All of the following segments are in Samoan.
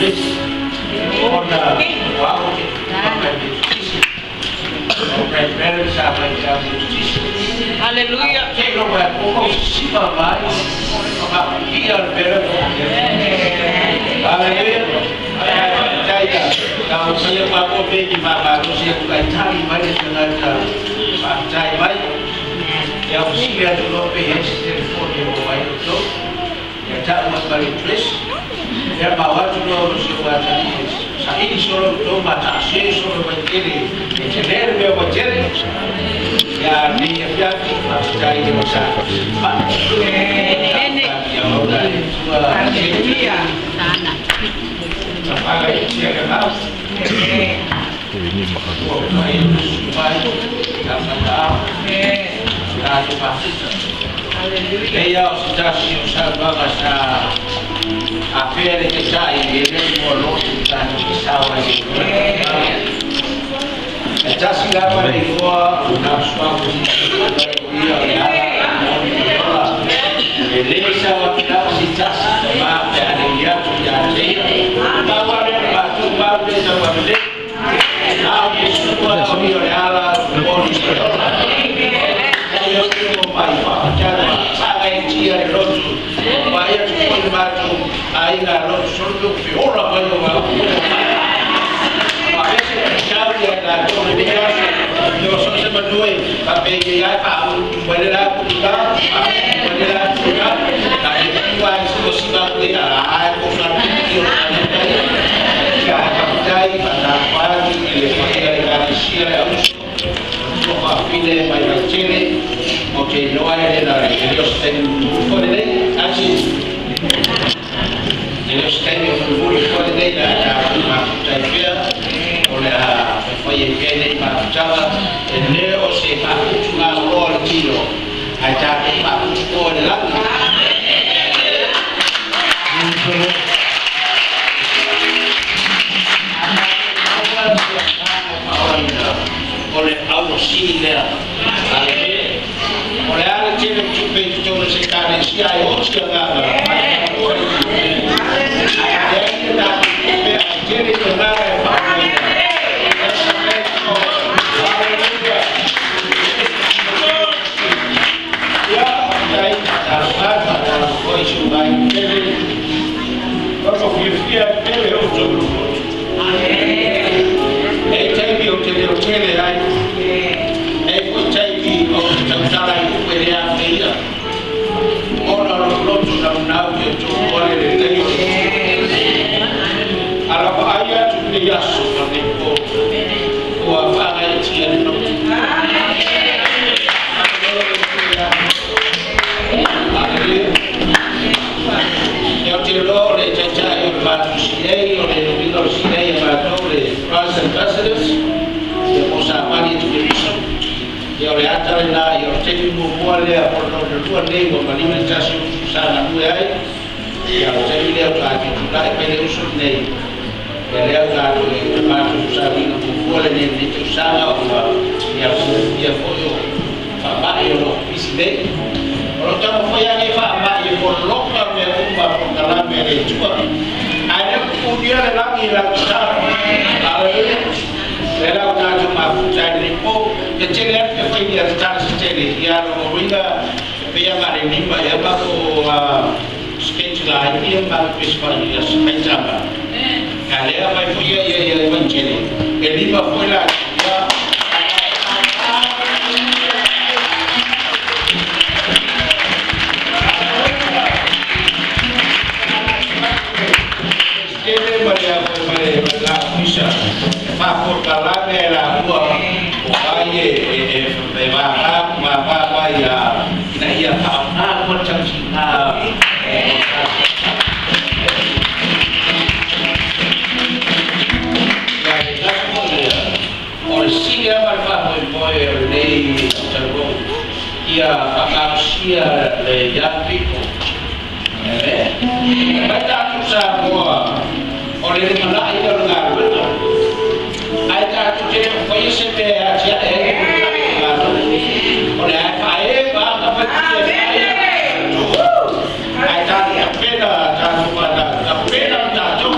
address ona ua au te papa e Metotisi. O grandparents sa mai te au Metotisi. Hallelujah. Te lo mai o o sima mai o ka kia le pere mo. Hallelujah. Ai tai ka o sia pa ko pe ki ma ma ko sia ku kai tali mai le tangata pa tai mai. Ia o sia tu lo pe he se telefoni o mai to. Ia ta uma ma le dress. Ia ma watu lo o se wa tani. Sa ini solo to ma ta se solo mai tele. E te lere me o tele. Ia ni e fia ma tai o sa. Ma. Ia o da tua. Hallelujah. Sana. Sa pa i tia ka nau. O mai mai ka ma ta tu pa. Hallelujah. Eia o se tasi o sa vaga sa a fere te tai e le mo lo te tai ki sa wa i. E tasi lava le igoa o na sua ko si ia o le ala mo ni ola. E le sa wa ki lava si tasi ma pe ane ia tu ia te ia. Ma wa le ma tu ma le sa wa le. Na o Yesu wa o ia o le ala mo ni ola. Ai o te mo mai wa tana sa ai tia le lotu. Ma ia tu ko ma tu ai na lotu solo pe ora mai o wa. Ma ese chau ya la to le ya yo so se ma due pa pe ye ai pa u wele la ku ta wele la ku ta na e ku ai so si ma ku ya ai ko sa ku ki o na ne ka ka tai pa ta pa ni le pa ya le ka si le au so ko pa file mai mai tele o te noa e le na le le ten fo le asi le ten o fo le fo le na ta ma tai pia o le a fo ye ke le ma tava e le o se pa tu na o le tiro ai ta pa tu o le la. O le au si lea. O le ala tele tupe i tōna se kāre si ai o tia ngā ngā. Ai te tupe ai tele te ngā e whakamai. Hallelujah. Ia, tai, taro ngā, taro koi su mai tele. Wako whiwhia tele o tōru motu. E taimi o te leo tele ai. E koe taimi o te tautara i upe rea me ia. Ona lo lotu na unau ke tō wale le lei o te. Ala pa ai atu le yaso ma le po. Ua whaangai tia le lotu. Hallelujah. Ia o te lo le taitai o le mātu sinei, o le lumina o sinei e mātou le Christ Ambassadors, ia mo sa mani tu ke viso. Ia o le atare nā, ia o te temi mua lea o le le lua nei ua malima le tasi usu sa ngā nue ai. Ia o temi lea o tā te tūlai mai le usu nei. Ia lea o tātou e mātou sa vina mua le nei le te usanga o ua ia o ia foi o whamai o lo pisi nei. O lo tamo foi ange whamai e po loka me uma po kalame le tua. Ai ne kukunia le langi la usara. Hallelujah. Le lau tātou mafuta i le po. Te tele atu te whai ni a te tara se tele. Ia ro o ruinga te pea ngā re nima e mako sketch la ai ia ma pespa ia se tama. Ka lea mai fo ia ia ia mai tele. E lima foi la ia. Tele ma lea foi ma le la misa. Fa por kalame la ua o ai e e e va ha ma va va ia ina ia pa na ko chang na. Ia e ta ko ia. O le sili ama le fa moi moi o le tau ia whakausia le young people. Amen. Mai tātou sa moa o le le mana i o ngā ruena. Ai tātou te reo whai se me a tia e e ngā ruena. O le ai whae wā ka whai te whai. Ai tātou ka pena tātou wā ka pena tātou.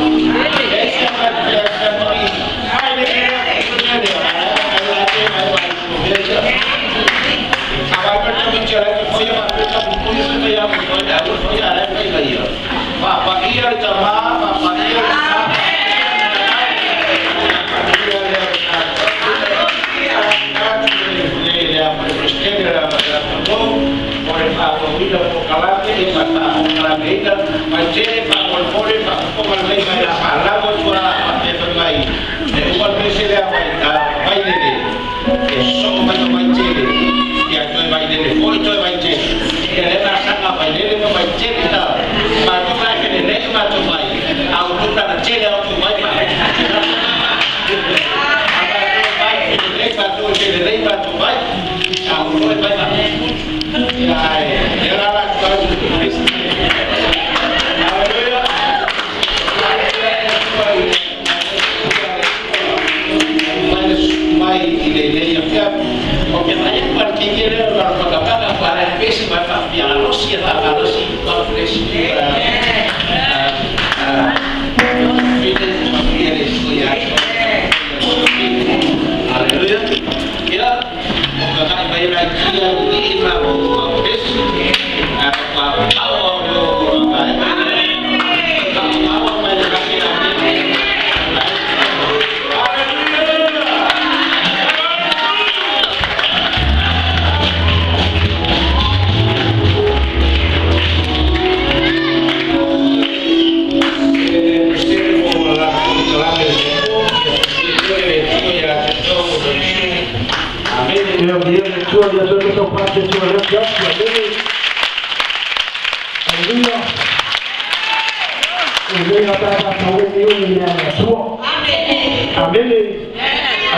God bless you.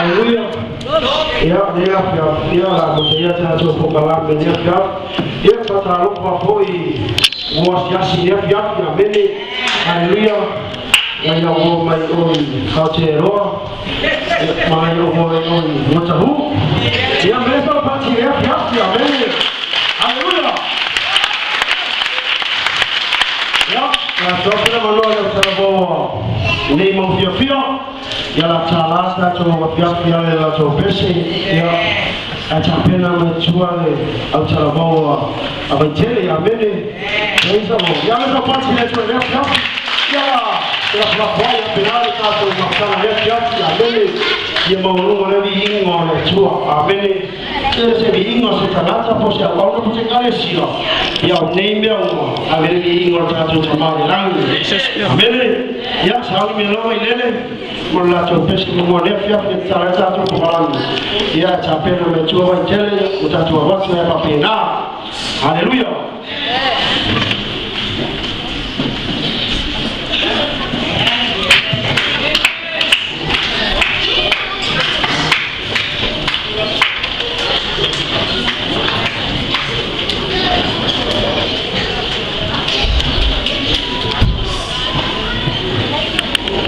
Haleluya. Ya, Hallelujah.